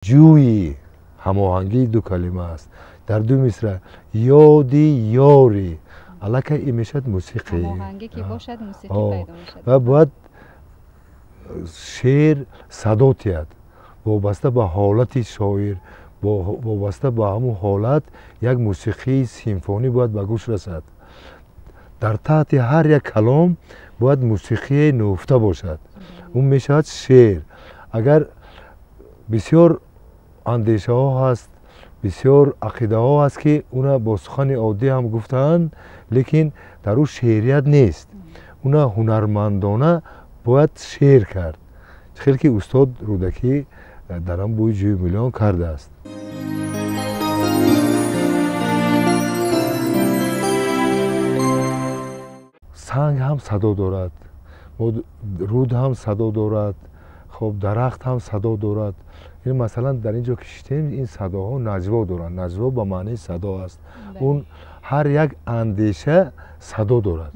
Ҷӯи ҳамоҳангии ду калима аст. Дар ду мисра ёди ёри аллакай ин мешавад мусиқӣ. Ҳамоҳангӣ ки бошад, мусиқӣ пайдо мешавад. Ва бояд шеър садо диҳад вобаста ба ҳолати шоир, вобаста ба ҳамун ҳолат як мусиқии симфонӣ бояд ба гӯш расад. Дар таҳти ҳар як калом бояд мусиқие нуҳуфта бошад. Он мешавад шеър. Агар бисёр андешаҳо ҳаст, бисёр ақидаҳо ҳаст, ки уна бо сухани оддӣ ҳам гуфтаанд, лекин дар ӯ шеърият нест. Уна ҳунармандона бояд шеър кард. Хеле ки устод Рӯдакӣ дар ҳам бӯи ҷӯи миллион кардааст. Санг ҳам садо дорад, руд ҳам садо дорад, хоб дарахт ҳам садо дорад. Ин масалан дар ин ҷо ки шитем, ин садоҳо наҷво доранд. Наҷво ба маънии садо аст. Он ҳар як андеша садо дорад.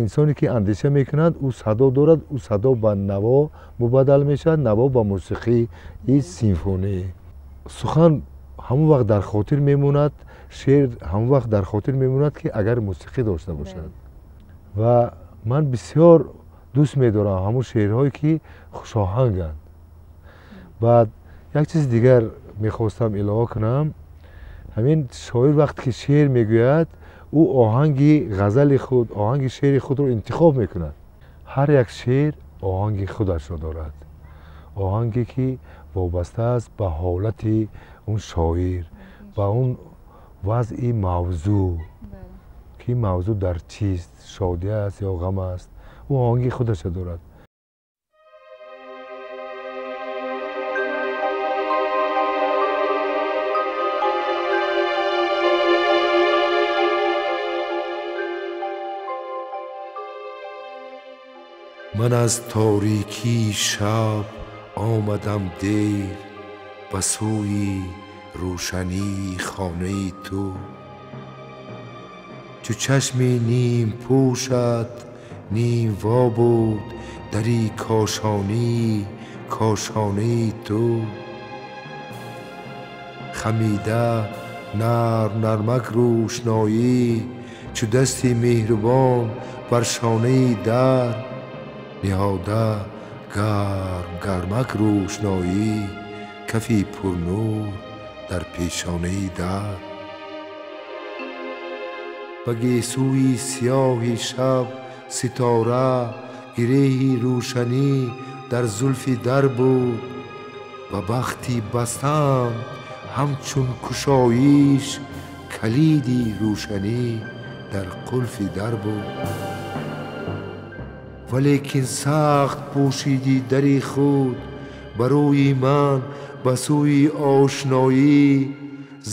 Инсоне ки андеша мекунад, ӯ садо дорад, ӯ садо ба наво мубаддал мешавад, наво ба мусиқии симфонӣ. Сухан ҳамон вақт дар хотир мемонад, шеър ҳамон вақт дар хотир мемонад, ки агар мусиқӣ дошта бошад. Ва ман бисёр дӯст медорам ҳамон шеърҳое ки хушоҳанганд. Баъд як чизи дигар мехостам илова кунам. Ҳамин шоир вақте ки шеър мегӯяд, ӯ оҳанги ғазали худ, оҳанги шеъри худро интихоб мекунад. Ҳар як шеър оҳанги худашро дорад, оҳанге ки вобаста аст ба ҳолати он шоир, ба он вазъи мавзӯъ, ки мавзӯъ дар чист, шодӣ аст ё ғам аст, ӯ оҳанги худашро дорад. Ман аз торикии шаб омадам дер ба сӯи рӯшании хонаи ту. Чу чашми ним пӯшат ним во буд дари кошонии кошонаи ту. Хамида нарм нармак рӯшноӣ чу дасти меҳрубон бар шонаи дар ниҳода гарм гармак рӯшноӣ кафи пурнур дар пешонаи дар. Ба гесӯи сиёҳи шаб ситора гиреҳи рӯшанӣ дар зулфи дар буд. Ба бахти бастам ҳамчун кушоиш калиди рӯшанӣ дар қулфи дар буд. Валекин сахт пӯшиди дари худ ба рӯи ман ба сӯи ошноӣ.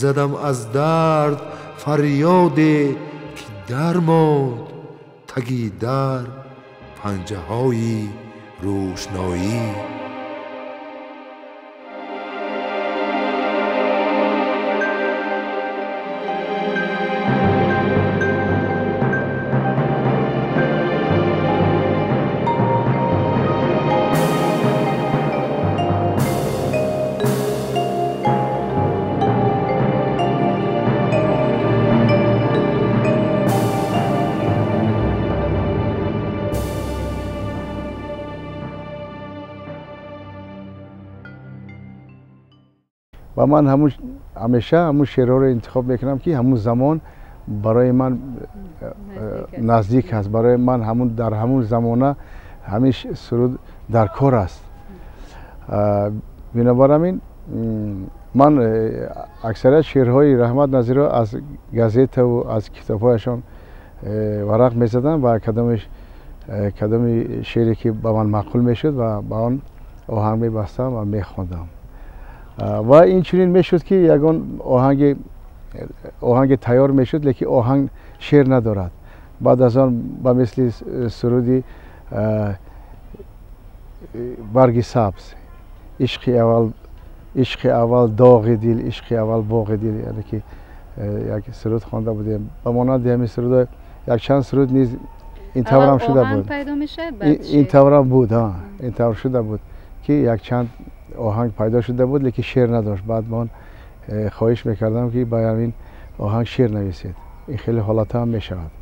Задам аз дард фарёде ки дармонд таги дар панҷаҳои рӯшноӣ. Ва ман ҳамеша ҳамун шеърҳоро интихоб мекунам, ки ҳамун замон барои ман наздик аст, барои ман ҳамун дар ҳамун замона ҳамин суруд дар кор аст. Бинобар ҳамин ман аксарият шеърҳои Раҳмат Назирро аз газетаву аз китобҳояшон варақ мезадам ва кадоми шеъре ки ба ман маъқул мешуд ва ба он оҳанг мебастам ва мехондам. Ва инчунин мешуд, ки ягон оҳанге тайёр мешуд, лекин оҳанг шеър надорад. Баъд аз он ба мисли суруди барги сабз, ишқи аввал доғи дил, ишқи аввал боғи дил, яъне ки як суруд хонда будем. Ба монанди ҳамин сурудҳо якчанд суруд низ ин таврам шуда буд. Ин таврам буд, ин тавр шуда буд, ки якчанд Оҳанг пайдо шуда буд, лекин шеър надошт. Баъд ман хоҳиш мекардам, ки ба ҳамин оҳанг шеър нависед. Ин хеле ҳолатҳо ҳам мешавад.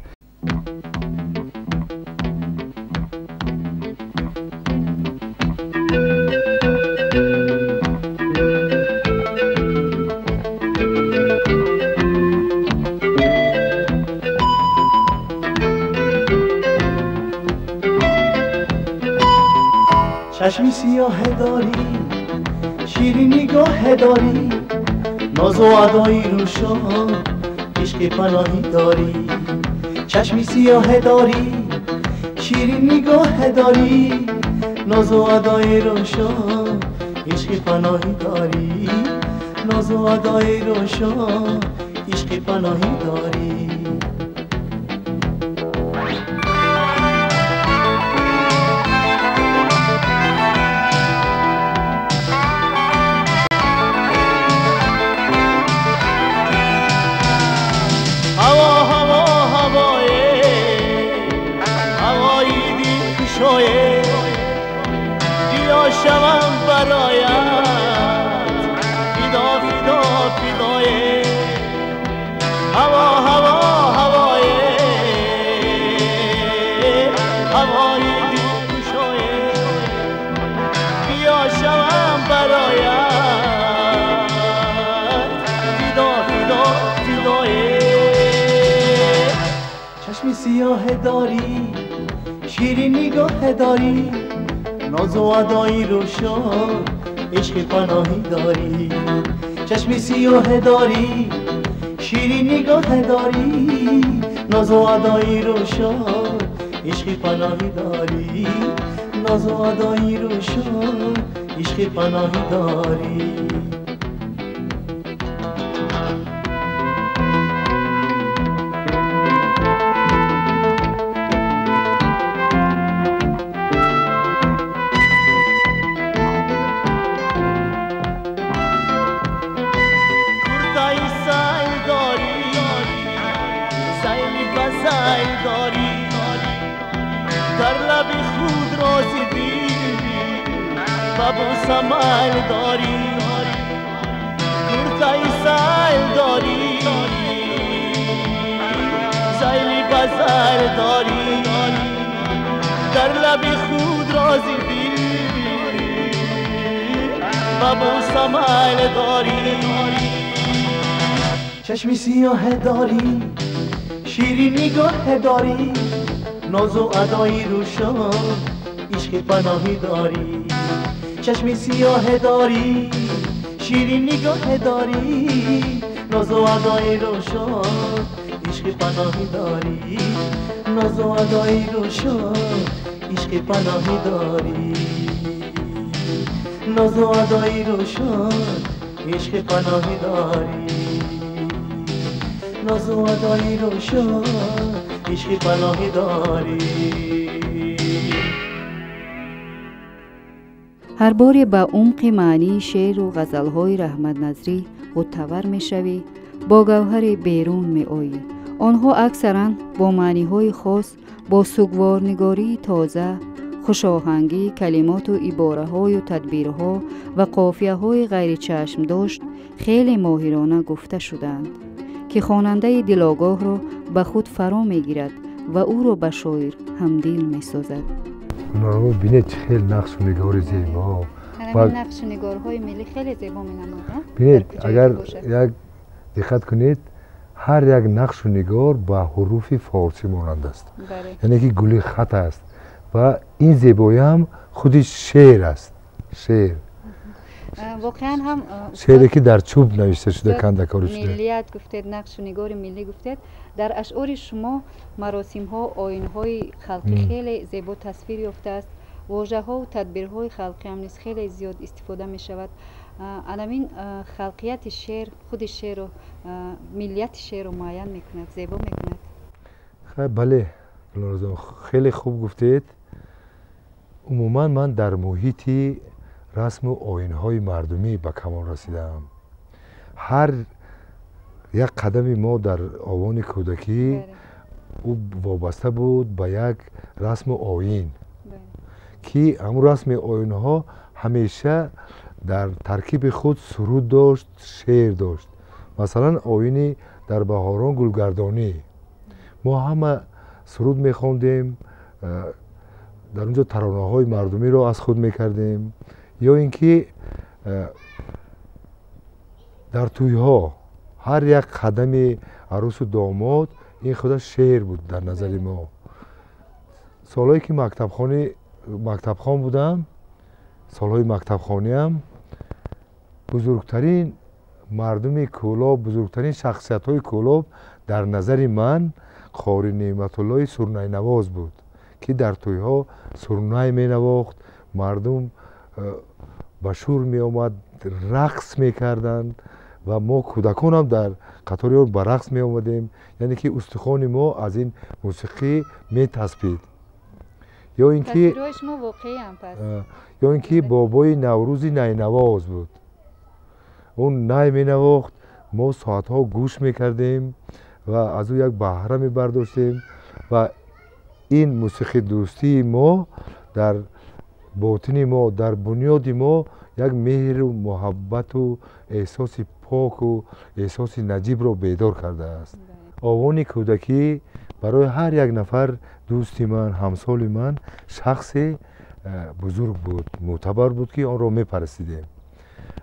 چشمی سیاه داری، شیرین نگاه داری، ناز و ادای روشان، عشق پناهی داری. چشمی سیاه داری، شیرین نگاه داری، ناز و ادای روشان، عشق پناهی داری. ناز و ادای روشان، عشق پناهی داری. شوم برایت فدا فدا فدای هوا هوا هوای هوای دلکشای بیا شوم برایت فدا فدا فدای. چشم سیاه داری، شیرین نگاه داری، ناز و ادای روشان، عشق پناهی داری. چشم سیاه داری، شیرین نگاه داری، ناز و ادای روشان، عشق پناهی داری. ناز و ادای روشان، عشق پناهی داری. سمال داری، کرتای سال داری، زیلی بازار داری، در لب خود رازی دل بابو سمال داری. چشمی سیاه داری، شیرین نگاه داری، ناز و ادای روشان، عشق پناهی داری. چشم سیاه داری، شیرین نگاه داری، ناز و ادای روشان، عشق پناهی داری. ناز و ادای روشان، عشق پناهی داری. ناز و ادای روشان، عشق پناهی داری. ناز و ادای روشان، عشق پناهی داری. Ҳар боре ба умқи маънии шеъру ғазалҳои Раҳматназрӣ ғуттавар мешавӣ, бо гавҳаре берун меоӣ. Онҳо аксаран бо маъниҳои хос, бо сугворнигории тоза, хушоҳангӣ, калимоту ибораҳою тадбирҳо ва қофияҳои ғайричашмдошт хеле моҳирона гуфта шудаанд, ки хонандаи дилогоҳро ба худ фаро мегирад ва ӯро ба шоир ҳамдил месозад. Бинед, чӣ хел нақшу нигори зебо. Нақшу нигорҳои миллӣ хеле зебо менамояд. Бинед, агар як диққат кунед, ҳар як нақшу нигор ба ҳуруфи форсӣ монанд аст, яъне ки гули хат аст ва ин зебоиам худи шеър аст. Шеър воқеан ҳам шеъре ки дар чӯб навишта шуда, кандакорӣ шуда. Миллият гуфтед, нақшу нигори миллӣ гуфтед. Дар ашъори шумо маросимҳо, оинҳои халқӣ хеле зебо тасвир ёфтааст. Вожаҳову тадбирҳои халқиам низ хеле зиёд истифода мешавад. Анамин халқияти шеър худи шеъру миллияти шеърро муайян мекунад, зебо мекунад. Бале, хеле хуб гуфтед. Умуман ман дар муҳити расму оинҳои мардумӣ ба камол расидаам. Ҳар як қадами мо дар овони кӯдакӣ ӯ вобаста буд ба як расму оин, ки ҳамун расми оинҳо ҳамеша Дар таркиби худ суруд дошт, шеър дошт. Масалан, оини дар баҳорон гулгардонӣ. Мо ҳама суруд мехондем, дар он ҷо таронаҳои мардумиро аз худ мекардем, ё ин ки дар тӯйҳо ҳар як қадами арӯсу домод ин худаш шеър буд дар назари мо. Солҳое ки мактабхон будам, солҳои мактабхониам, бузургтарин мардуми Кӯлоб, бузургтарин шахсиятҳои Кӯлоб дар назари ман Қори Неъматуллои сурнайнавоз буд, ки дар тӯйҳо сурнай менавохт, мардум ба шӯр меомад, рақс мекарданд ва мо кӯдаконам дар қатори он ба рақс меомадем. Яъне ки устухони мо аз ин мусиқӣ метаспид. Ё ин ки бобои Наврӯзи найнавоз буд. Он най менавохт, мо соатҳо гӯш мекардем ва аз ӯ як баҳра мебардоштем ва ин мусиқидӯстии мо дар ботини мо, дар бунёди мо як меҳру муҳаббату эҳсоси поку эҳсоси наҷибро бедор кардааст. Овони кӯдакӣ барои ҳар як нафар дӯсти ман, ҳамсоли ман шахсе бузург буд, мӯътабар буд, ки онро мепарастидем.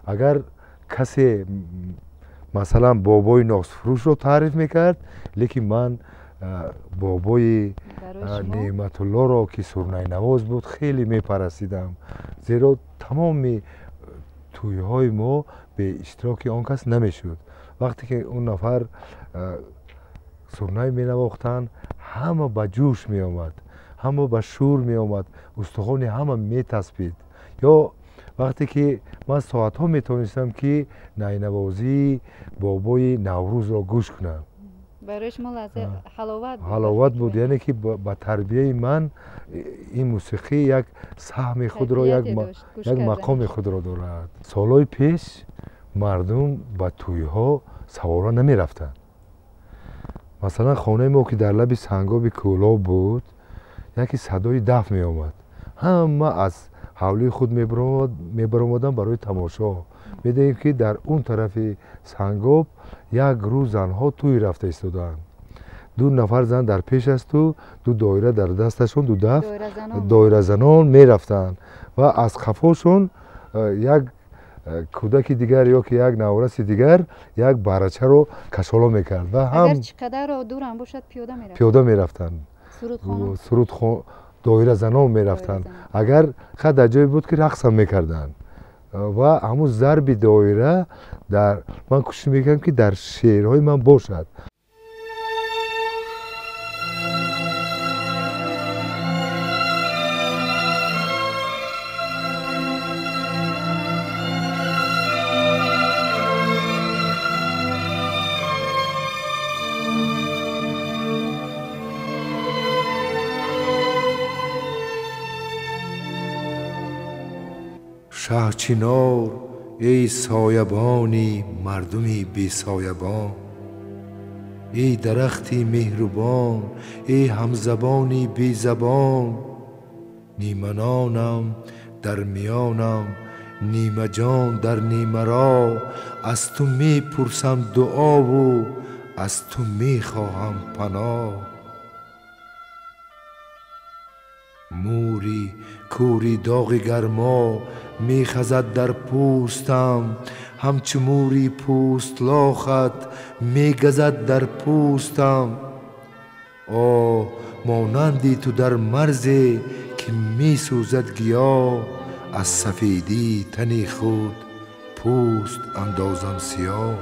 Агар касе масалан бобои носфурӯшро таъриф мекард, лекин ман бобои Неъматуллоро, ки сурнайнавоз буд, хеле мепарастидам, зеро тамоми тӯйҳои мо бе иштироки он кас намешуд. Вақте ки он нафар сурнай менавохтанд, ҳама ба ҷӯш меомад, ҳама ба шӯр меомад, устухони ҳама метаспид. Ё вақте ки ман соатҳо метавонистам, ки найнавозии бобои Наврӯзро гӯш кунам. Барои шумо лаҳза ҳаловат буд. Ҳаловат буд, яъне ки ба тарбияи ман ин мусиқӣ як саҳми худро, як мақоми худро дорад. Солҳои пеш мардум ба тӯйҳо савора намерафтанд. Масалан, хонаи мо, ки дар лаби сангоби Кӯлоб буд, яке садои даф меомад. Ҳама аз ҳавлии худ мебаромаданд барои тамошо. Медидем, ки дар он тарафи сангоб як рӯз занҳо тӯй рафта истодаанд. Ду нафар зан дар пеш асту ду доира дар дасташон, ду даф доиразанон мерафтанд ва аз қафошон як кӯдаки дигар ё ки як навраси дигар як барачаро кашоло мекард. Ва ҳам агар чӣ қадар роҳ дурам бошад, пиёда мерафтанд. Пиёда мерафтанд. Сурудхон доиразанон мерафтанд. Агар ха дар ҷое буд, ки рақсам мекарданд. Ва ҳамун зарби доира дар ман кӯшиш мекардам, ки дар шеърҳои ман бошад. Шаҳчинор, эй соябони мардуми бесоябон, эй дарахти меҳрубон, эй ҳамзабони безабон, ниманонам дар миёнам, нимаҷон дар нимаро, аз ту мепурсам дуову аз ту мехоҳам паноҳ. Мури кӯри доғи гармо мехазад дар пӯстам, ҳамчу мури пӯстлохат мегазад дар пӯстам. О, монанди ту дар марзе ки месӯзад гиёҳ, аз сафедии тани худ пӯст андозам сиёҳ.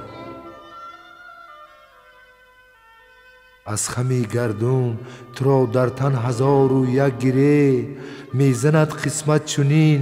Аз хами гардун туро дар тан 1001 гире мезанад қисмат чунин.